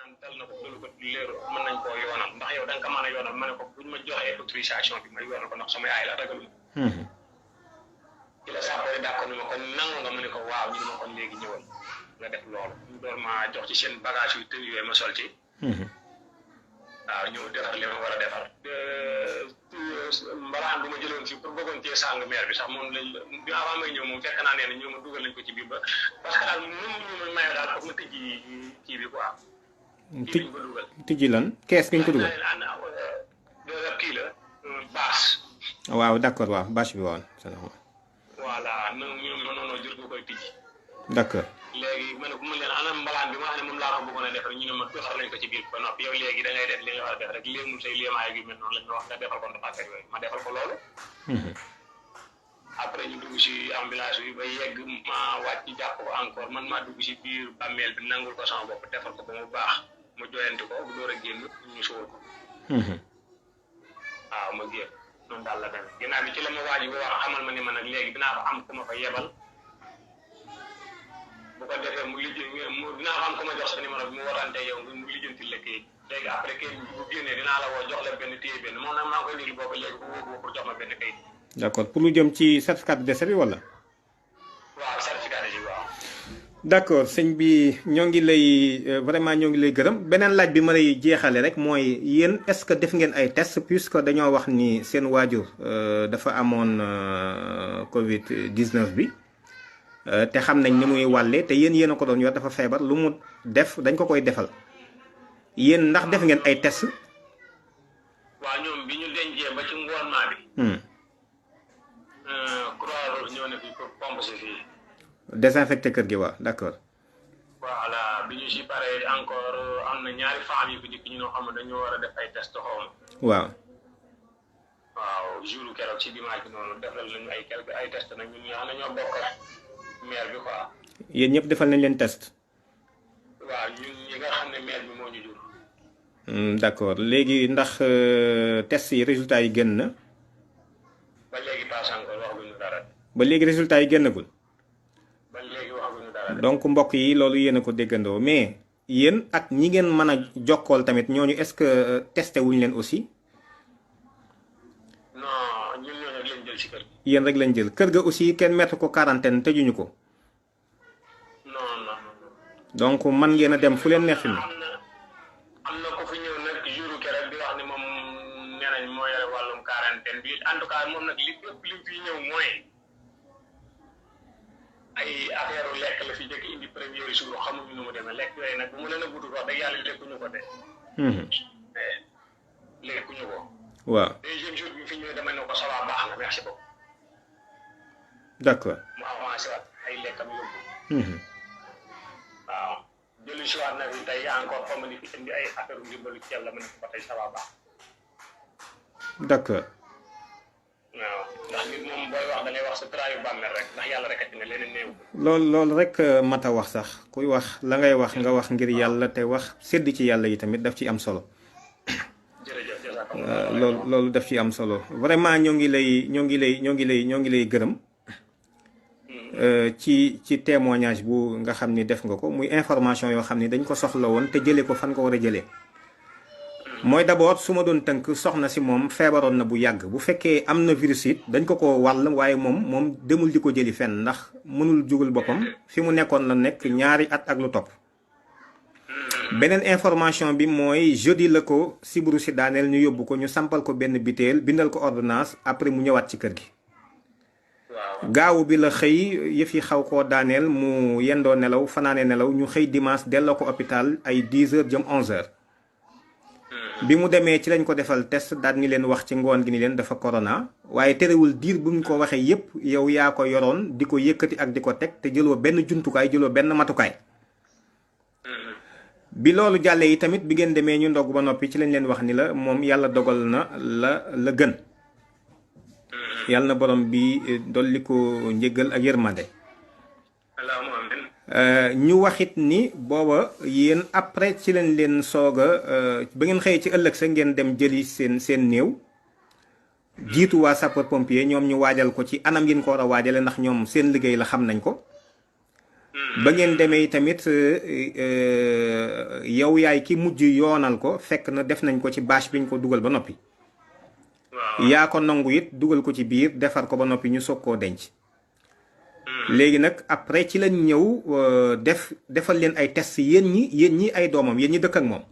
naan dal na ko dolu ko leeru mën nañ koo yoonal ndax yow da nga ko mën a yoonal ma ne ko buñ ma joxee autorisation bi ma yoonal ko ndax sama yaay la ragaluma ci la sapeur d'accord ni ma kon nangu nga mu ne ko waaw ñu ne ma kon léegi ñëwal nga def loolu ñu door ma jox ci seen bagage yu tëri yooyu ma sol ci waaw ñëw defar li ma war a defar mbalaan bu ma jëloon fii pour bëggoon cee sàng maire bi sax moom lañ bi avant may ñëw moom fekk naa nee na ñoo ma dugal nañ ko ci biir ba parce que daal mënu ñu ma maye daal foog ma tëjji kii bi quoi kii bi ñu ko dugal tijji lan kees gi ñu ko dugal kii la bâche waaw d'accord waaw bâche bi waaw voilà non ñoom noonu jur bu koy tijji d'accord léegi ma ne ko mu leen anam mbalaan bi ma xam ne moom laa ko bëggoon a defar ñu ne ma defar nañ ko ci biir ba noppi yow léegi da ngay def li nga war a def rek léemul say léemaay gi mel noonu lañ ma wax nga defal ko ndox affaire yooyu ma defal ko loolu après ñu dugg si ambulance bi ba yegg ma wàcc jàpp ko encore man maa dugg si biir bàmmeel bi nangul ko sama bopp defal ko ba mu baax mu joyanti ko bu door a génn ñu suul ko waaw ma génn noonu daal la demee ginnaaw bi ci la ma waaj bi wax xamal ma ni ma nag léegi dinaa ko am ku ma fa yebal bu ko defee mu lijjë mu dinaa ko am ku ma jox sa numéro bi mu warante yow mu lijjanti la kayit léegi après kayit bi bu génnee dinaa la woo jox la benn téye benn moom nag maa ngi koy déglu boobu léegi bu wóobu pour jox ma benn kayit d'accord pour lu jëm ci certificat de décès bi wala waaw certificat de waaw d'accord sëñ bi ñoo ngi lay vraiment ñoo ngi lay gërëm beneen laaj bi ma lay jeexale rek mooy yéen est-ce que def ngeen ay test puisque dañoo wax ni seen waajur dafa amoon Covid 19 bi te xam nañ ni muy wàlle te yéen a ko doon yor dafa feebar lu mu def dañ ko koy defal yéen ndax def ngeen ay test waaw ñoom bi ñu dencee ba ci ngoonement bi Croix-Rouge ñëw na fi pour pompe si fii désinfecté kër gi waaw d'accord voilà bi ñu si paree encore am na ñaari femmes yu fi dikk ñu noo xam ne dañoo war a def ay test xawma waaw waaw jour keroog ci dimanche bi noonu defal nañu ay quelque ay test nag ñun ñoo xam ne ñoo bokk maire bi quoi yéen ñëpp defal nañ leen test waaw ñun ñi nga xam ne maire bi moo ñu jur d'accord léegi ndax test yi résultat yi génn na ba léegi pas encore waxaguñu dara ba léegi résultat yi génnagul ba léegi waxaguñu dara donc mbokk yi loolu yéen a ko déggandoo mais yéen ak ñi ngeen mën a jokkool tamit ñooñu est-ce que testé wuñ leen aussi non ñun ñoo rek lañ jël ci kër gi yéen rek lañ jël kër ga aussi kenn mettre ko quarantaine tëjuñu ko non non donc man ngeen a dem fu leen neex fi mu am na ko fi ñëw nag jour keroog di wax ni moom nee nañ moo yore wàllum quarantaine bi en tout cas moom nag li ëpp li fi ñëw mooy ay affaire lekk la fi njëkk indi premier jour xamuñu nu mu demee lekk yooyu nag bu mu leen a gudd wax dëgg yàlla lekkuñu ko de lekkuñu ko waaw deuxième jour bi fi ñëwee dama ne ko ça va baax na merci beaucoup d'accord mu avancé waat ay lekkam yóbbu waaw jëlu si waat na fi tey encore comme ni fi indi ay affaire ndimbalu ceeb la ma ne ko ba tey ça va baax d'accord waaw ndax nit moom booy wax da ngay wax sa traayu bàmmeel rek ndax yàlla rek a ci ne leneen néew loolu rek mat a wax sax kuy wax la ngay wax nga wax ngir yàlla te wax sédd ci yàlla yi tamit daf ci am solo loolu daf ci am solo vraiment ñoo ngi lay gërëm ci témoignage bu nga xam ni def nga ko muy information yoo xam ni dañ ko soxla woon te jëlee ko fan ko war a jëlee mooy d'abord su ma doon tënk soxna si moom feebaroon na bu yàgg bu fekkee am na virus it dañ ko wàll waaye moom demul di ko jëli fenn ndax mënul jugal boppam fi mu nekkoon la nekk ñaari at ak lu topp beneen information bi mooy jeudi la ko sibiru si daaneel ñu yóbbu ko ñu sampal ko benn biteel bindal ko ordonnance après mu ñëwaat ci kër gi gaawu bi la xëy yëf yi xaw koo daaneel mu yendoo nelaw fanaane nelaw ñu xëy dimanche delloo ko hôpital ay 10 heures jëm 11 heures bi mu demee ci lañ ko defal test daal ni leen wax ci ngoon gi ni leen dafa corona waaye terewul diir bu ñu ko waxee yépp yow yaa ko yoroon di ko yëkkati ak di ko teg te jëloo benn jumtukaay jëloo benn matukaay bi loolu jàllee yi tamit bi ngeen demee ñu ndog ba noppi ci lañ leen wax ni la moom yàlla dogal na la gën yàlla na borom bi dolli ko njëggal ak yërmande ñu waxit ni booba yéen après ci lañ leen soog a ba ngeen xëyee ci ëllëg sa ngeen dem jëli seen néew jiitu waa sapeur pompier ñoom ñu waajal ko ci anam ngeen ko war a waajale ndax ñoom seen liggéey la xam nañ ko ba ngeen demee tamit yow yaay ki mujj yoonal ko fekk na def nañ ko ci bâche biñ ko dugal ba noppi. yaa ko nangu it dugal ko ci biir defar ko ba noppi ñu soog koo denc. léegi nag après ci lañ ñëw defal leen ay test yéen ñi ay doomam yéen ñi dëkk ak moom.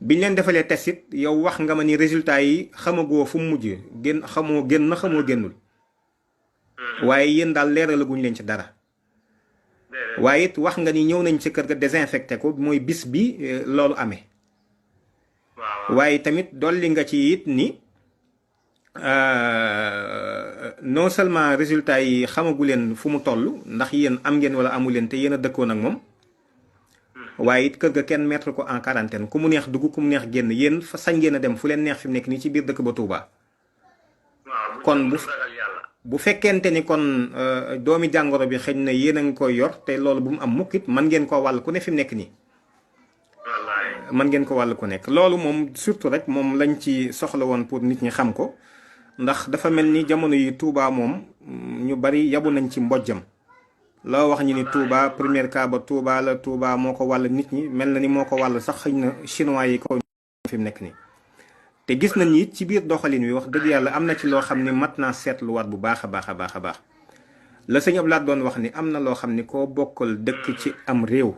biñ leen defalee test it yow wax nga ma ni résultat yi xamagoo fu mu mujj xamoo génnul. waaye yéen daal leeralaguñ leen ci dara. waaye it wax nga ni ñëw nañ ci kër ga désinfecté ko mooy bis bi loolu amee. waaye tamit dolli nga ci it ni non seulement résultat yi xamagu leen fu mu toll ndax yéen am ngeen wala amu leen te yéen a dëkkoon ak moom. waaye it kër ga kenn mettre ko en quarantaine ku mu neex dugg ku mu neex génn yéen fa sañ ngeen a dem fu leen neex fi mu nekk nii ci biir dëkk ba Touba. kon bu fekkente ni kon doomi jàngoro bi xëñ na yéen a ngi koy yor te loolu bu mu am mukk it mën ngeen koo wàll ku ne fi mu nekk nii. mën ngeen ko wàll ku nekk loolu moom surtout rek moom lañ ci soxla woon pour nit ñi xam ko ndax dafa mel ni jamono yi Touba moom ñu bari yabu nañ ci mbojjam. loo wax ñu ni Touba premier cas ba Touba la Touba moo ko wàll nit ñi mel na ni moo ko wàll sax xëy na chinois yi ko fi mu nekk nii. te gis nañ ni ci biir doxalin wi wax dëgg yàlla am na ci loo xam ni mat naa seetluwaat bu baax a baax a baax a baax la sëñ Abdoulaye doon wax ni am na loo xam ni koo bokkal dëkk ci am réew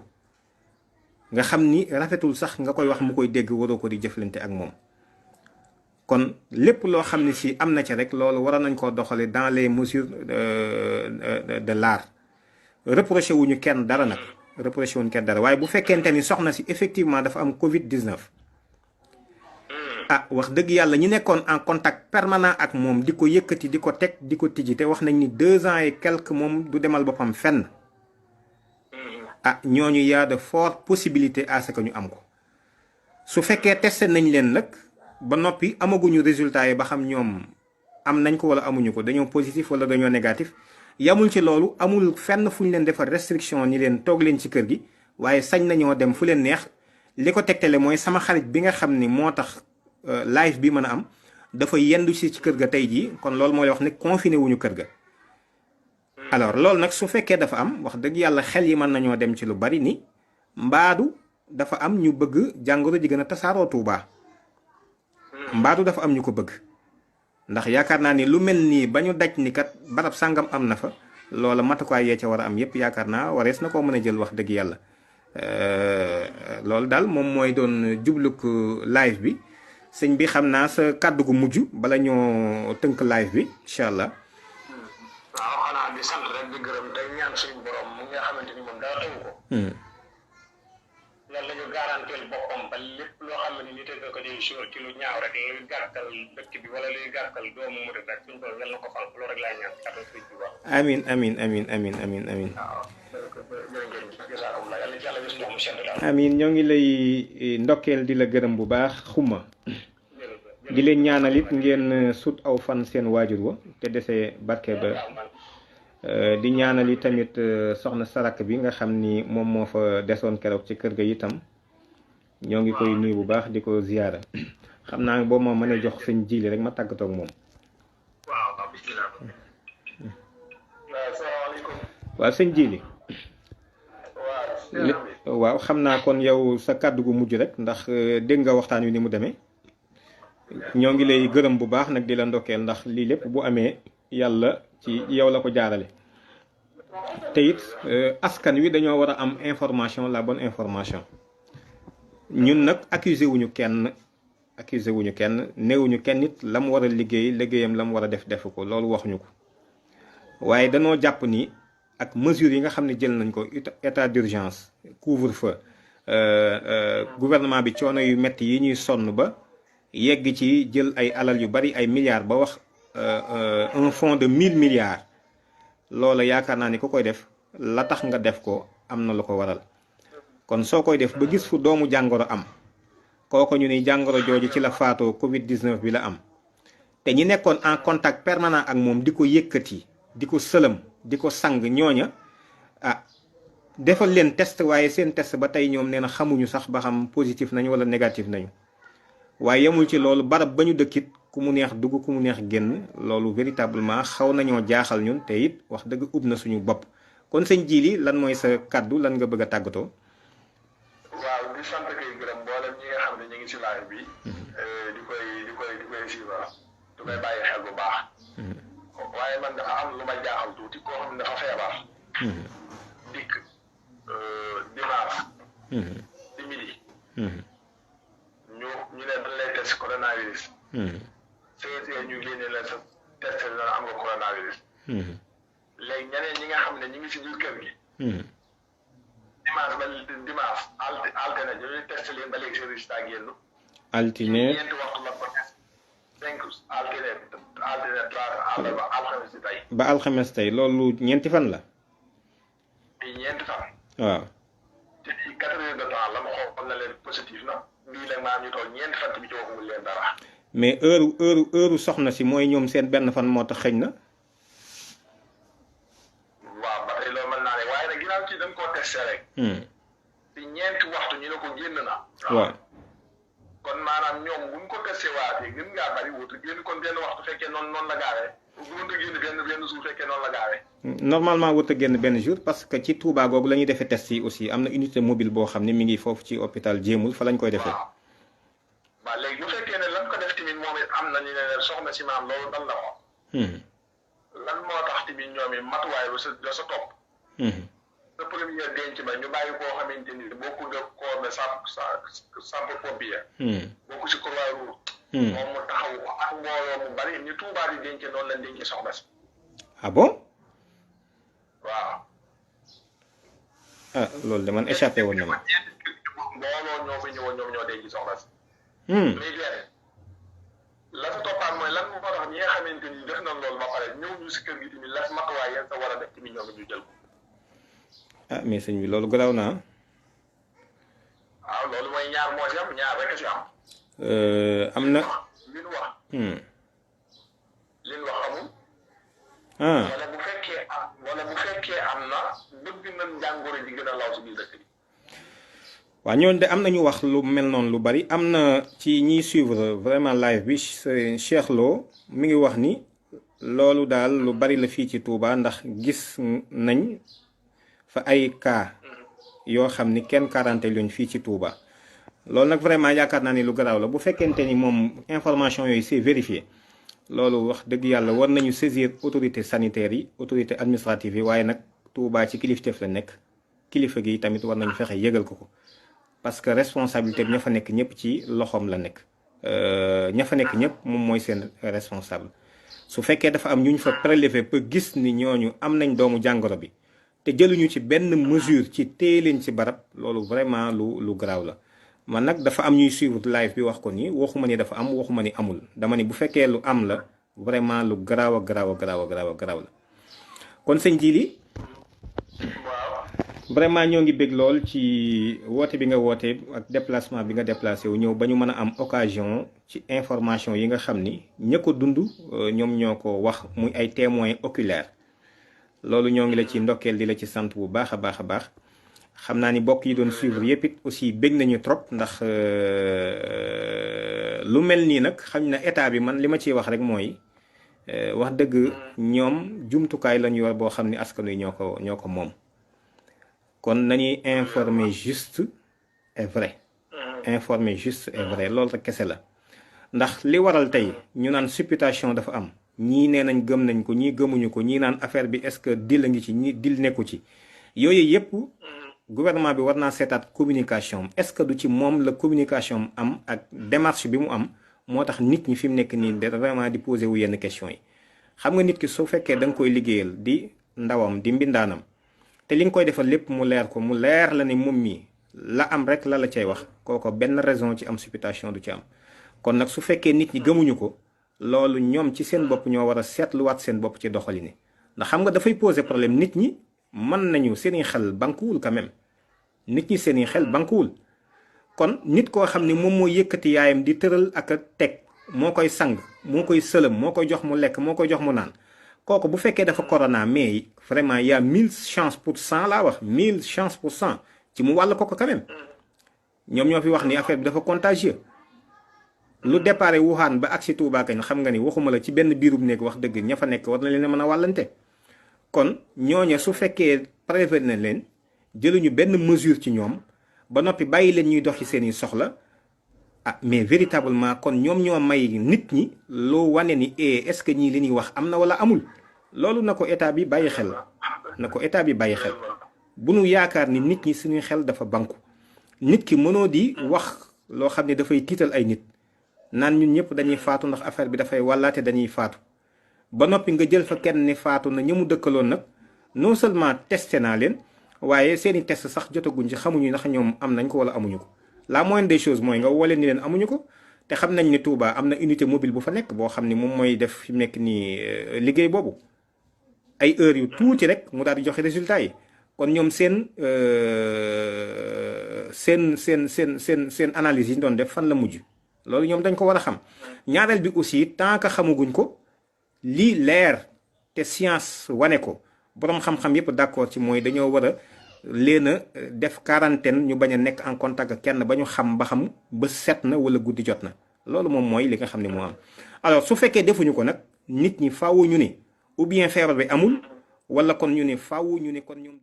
nga xam ni rafetul sax nga koy wax mu koy dégg waroo ko di jëflante ak moom. kon lépp loo xam ni si am na ci rek loolu waroon nañ koo doxale dans les mesures de l'art reproché wuñu kenn dara nag reproché wuñu kenn dara waaye bu fekkente ni soxna si effectivement dafa am Covid 19. wax dëgg yàlla ñi nekkoon en contact permanent ak moom di ko yëkkati di ko teg di ko tijji te wax nañ ni 2 ans et quelque moom du demal boppam fenn. ñooñu y a de fortes possibilités à ce que ñu am ko su fekkee testé nañ leen nag ba noppi amaguñu résultat yi ba xam ñoom am nañ ko wala amuñu ko dañoo positif wala dañoo négatif yamul ci loolu amul fenn fu ñu leen defar restriction ni leen toog leen ci kër gi waaye sañ nañoo dem fu leen neex li ko tegtale mooy sama xarit bi nga xam ni moo tax live bi mën a am dafa yendu si ci kër ga tey jii kon loolu mooy wax ne confiné wuñu kër ga. alors loolu nag su fekkee dafa am wax dëgg yàlla xel yi mën nañoo dem ci lu bari ni mbaadu dafa am ñu bëgg jàngoro ji gën a tasaaroo Touba mbaadu dafa am ñu ko bëgg ndax yaakaar naa ni lu mel nii ba ñu daj ni kat barab sàngam am na fa loola matukaay yee ca war a am yépp yaakaar naa warees na koo mën a jël wax dëgg yàlla loolu daal moom mooy doon jubluk live bi sëñ bi xam naa sa kàddu gu mujj bala ñoo tënk live bi incha allah. waaw xanaa di sant rek di gërëm tey ñaan suñu borom mu nga xamante ni moom dara tënk ko. loolu la ñu garanteel boppam ba lépp loo xam ne nit a ko di jour ci lu ñaaw rek luy gàkkal dëkk bi wala luy gàkkal doomu mu rek suñu borom yal na ko fal loolu rek laay ñaan kàddu suñ bi wax. amiin amiin amiin amiin amiin amiin. waaw amiin ñoo ngi lay ndokkeel di la gërëm bu baax xuma. di leen ñaanal it ngeen sut aw fan seen waajur wa te desee barke ba di ñaanal yi tamit soxna sarak bi nga xam ni moom moo fa desoon keroog ci kër ga itam ñoo ngi koy nuyu bu baax di ko ziyaara xam naa boo ma mënee jox sëñ Jili rek ma tàggatoo ak moom. waaw sëñ Jili. waaw xam naa kon yow sa kàddu gu mujj rek ndax dégg nga waxtaan wi ni mu demee. ñoo ngi lay gërëm bu baax nag di la ndokkeel ndax lii lépp bu amee yàlla ci yow la ko jaarale te it askan wi dañoo war a am information la bonne information ñun nag accusé wuñu kenn néewuñu kenn nit la mu war a liggéeyam la mu war a def ko loolu waxuñu ko waaye danoo jàpp ni ak mesures yi nga xam ne jël nañ ko état d'urgence couvre-feu gouvernement bi coono yu metti yi ñuy sonn ba yegg ci jël ay alal yu bari ay milliards ba wax un fonds de 1000 milliards loola yaakaar naa ni ku koy def la tax nga def ko am na lu ko waral kon soo koy def ba gis fu doomu jàngoro am kooko ñu ni jàngoro jooju ci la faatoo Covid 19 bi la am te ñi nekkoon en contact permanent ak moom di ko yëkkati di ko sëlëm di ko sang ñooña defal leen test waaye seen test ba tey ñoom nee na xamuñu sax ba xam positif nañu wala négatif nañu. waaye yemul ci loolu barab ba ñu dëkkit ku mu neex dugg ku mu neex génn loolu véritablement xaw nañoo jaaxal ñun te it wax dëgg ub na suñu bopp kon sëñ Jili lan mooy sa kàddu lan nga bëgg a tàggatoo. waaw di sant kay gërëm mboolem ñi nga xam ne ñu ngi si live bi. di koy suivre di koy bàyyi xel bu baax. waaye man dafa am lu ma jaaxal tuuti koo xam ne dafa feebar. dikk dimanche. ci midi. ñu ne dañ lay test coronavirus. ñu génne la sa test dana am nga coronavirus. léegi ñeneen ñi nga xam ne ñu ngi si biir kër gi. dimanche altine ñu testé leen ba léegi seen résultat génn. altine ñeenti waxtu la ko test. 5 altine 3 alxames si tey. ba alxames tey loolu ñeenti fan la. ñeenti fan. waaw. te 4 heures de temps la ma xool na leen positif na. bii nag maanaam ñu toll ñeenti fan bi ci waxumul leen dara. mais heure soxna si mooy ñoom seen benn fan moo tax xëñ na. waaw ba tey loolu mën naa ne waaye nag ginnaaw ci dañ koo testé rek. ci ñeenti waxtu ñu ne ko génn na. waaw. kon maanaam ñoom buñ ko testé waatee gën ngaa bari wut génn kon benn waxtu fekkee noonu la gaawee bu mënta génn benn jour fekkee noonu la gaawee. normalement wut a génn benn jour parce que ci Touba googu la ñuy defee test yi aussi am na unité mobile boo xam ne mi ngi foofu ci hôpital Jéemul fa lañ koy defee. waaw léegi bu fekkee ne lan ko def tamit moom it am na ñu ne soxna si maam loolu dal la ko. lan moo tax tamit ñoom it matuwaay ba sa topp. sa première denc ba ñu bàyyi koo xamante ni beaucoup de corps de sapeur pompier. bokku si Croix-Rouge. moom mu taxaw ko ak mbooloo mu bari ni Touba di denc noonu lañ denc soxna si. ah bon. waaw. ah loolu de man échappé woon na ma. mbooloo ñoo fi ñëwoon ñoom ñoo denc soxna si. léegi la sa toppaat mooy lan moo tax ñi nga xamante ni def na loolu ba pare ñëw ñu si kër gi tamit las matuwaay yéen sa war a def tamit ñoom ñu jël ko. ah mais sëñ bi loolu garaaw naa. waaw loolu mooy ñaar moo si am ñaar rek a si am. am na. li nu wax. li nu wax amul. wala bu fekkee am na bëgg nañ jàngoro ji gën a law si biir dëkk bi. waaw ñooñu de am na ñu wax lu mel noonu lu bari am na ci ñiy suivre vraiment live bi Cheikh Lo mi ngi wax ni loolu daal lu bari la fii ci Touba ndax gis nañ fa ay cas yoo xam ni kenn quarantaine luñ fii ci Touba loolu nag vraiment yaakaar naa ni lu garaaw la bu fekkente ni moom information yooyu c'est vérifié loolu wax dëgg yàlla war nañu saisir autorité sanitaire yi autorité administrative yi waaye nag Touba ci kilifteef la nekk kilifa gi tamit war nañu fexe yëgal ko parce que responsabilité bi ña fa nekk ñëpp ci loxoom la nekk ña fa nekk ñëpp moom mooy seen responsable su fekkee dafa am ñu ñu fa prélever ba gis ni ñooñu am nañ doomu jàngoro bi te jëluñu ci benn mesure ci téye leen ci barab loolu vraiment lu garaaw la man nag dafa am ñuy suivre live bi wax ko ni waxuma ni dafa am waxuma ni amul dama ni bu fekkee lu am la vraiment lu garaaw a garaaw la kon sëñ Jili vraiment ñoo ngi bég lool ci woote bi nga woote ak déplacement bi nga déplacé wu ñëw ba ñu mën a am occasion ci information yi nga xam ni ña ko dund ñoom ñoo ko wax muy ay témoins oculaires loolu ñoo ngi la ci ndokkeel di la ci sant bu baax a baax xam naa ni bokk yi doon suivre yëpp it aussi bég nañu trop ndax lu mel nii nag xam na état bi man li ma ciy wax rek mooy wax dëgg ñoom jumtukaay lañu yor boo xam ni askan wi ñoo ko moom. kon nañuy informer juste et vrai loolu rek kese la ndax li waral tey ñu naan supputation dafa am ñii nee nañ gëm nañ ko ñii gëmuñu ko ñii naan affaire bi est-ce que dil a ngi ci ñii dil nekku ci yooyu yëpp gouvernement bi war naa seetaat communication est-ce que du ci moom la communication am ak démarche bi mu am moo tax nit ñi fi mu nekk nii vraiment di poser wu yenn questions yi xam nga nit ki su fekkee da nga koy liggéeyal di ndawam di mbindaanam te li nga koy defal lépp mu leer la ne moom mii la am rek la cay wax kooko benn raison ci am supputation du ci am kon nag su fekkee nit ñi gëmuñu ko loolu ñoom ci seen bopp ñoo war a seetluwaat seen bopp ci doxalin ndax xam nga dafay poser problème nit ñi mën nañu seeni xel bankuwul quand même nit ñi seeni xel bankuwul kon nit koo xam ne moom moo yëkkati yaayam di tëral ak a teg moo koy sang moo koy sëlëm moo koy jox mu lekk moo koy jox mu naan kooku bu fekkee dafa corona mais vraiment y a 1000% laa wax 1000% ci mu wàll ko quand même ñoom ñoo fi wax ni affaire bi dafa contagieux lu déparé Wuhan ba agsi Touba kañ xam nga ni waxuma la ci benn biirub néeg wax dëgg ña fa nekk war na leen a mën a wàllante kon ñooñe su fekkee prévenir leen jëluñu benn mesure ci ñoom ba noppi bàyyi leen ñuy dox ci seeni soxla ah mais véritablement kon ñoom ñoo may nit ñi loo wane ni est-ce que ñii li ñuy wax am na wala amul loolu na ko état bi bàyyi xel na ko état bi bàyyi xel bu nu yaakaar ni nit ñi suñuy xel dafa banku nit ki mënoo di wax loo xam ne dafay tiital ay nit naan ñun ñëpp dañuy faatu ndax affaire bi dafay wàllaate dañuy faatu ba noppi nga jël fa kenn ni faatu na ñamu dëkkaloon nag non seulement testé naa leen waaye seeni test sax jotaguñ ci xamuñu ndax ñoom am nañ ko wala amuñu ko la moindre des choses mooy nga woo leen ni leen amuñu ko te xam nañ ni Touba am na unité mobile bu fa nekk boo xam ni moom mooy def fi mu nekk nii liggéey boobu ay heures yu tuuti rek mu daal di joxe résultat yi kon ñoom seen analyse yi ñu doon def fan la mujj loolu ñoom dañ ko war a xam ñaareel bi aussi tant que xamaguñ ko lii leer te science wane ko boroom xam-xam yépp d'accord ci mooy dañoo war a leen a def quarantaine ñu bañ a nekk en contact ak kenn ba ñu xam ba xam ba set na wala guddi jot na loolu moom mooy li nga xam ne moo am alors su fekkee defuñu ko nag nit ñi faaw ñu ne ou bien feebar bi amul wala kon ñu ne faaw ñu ne kon ñoom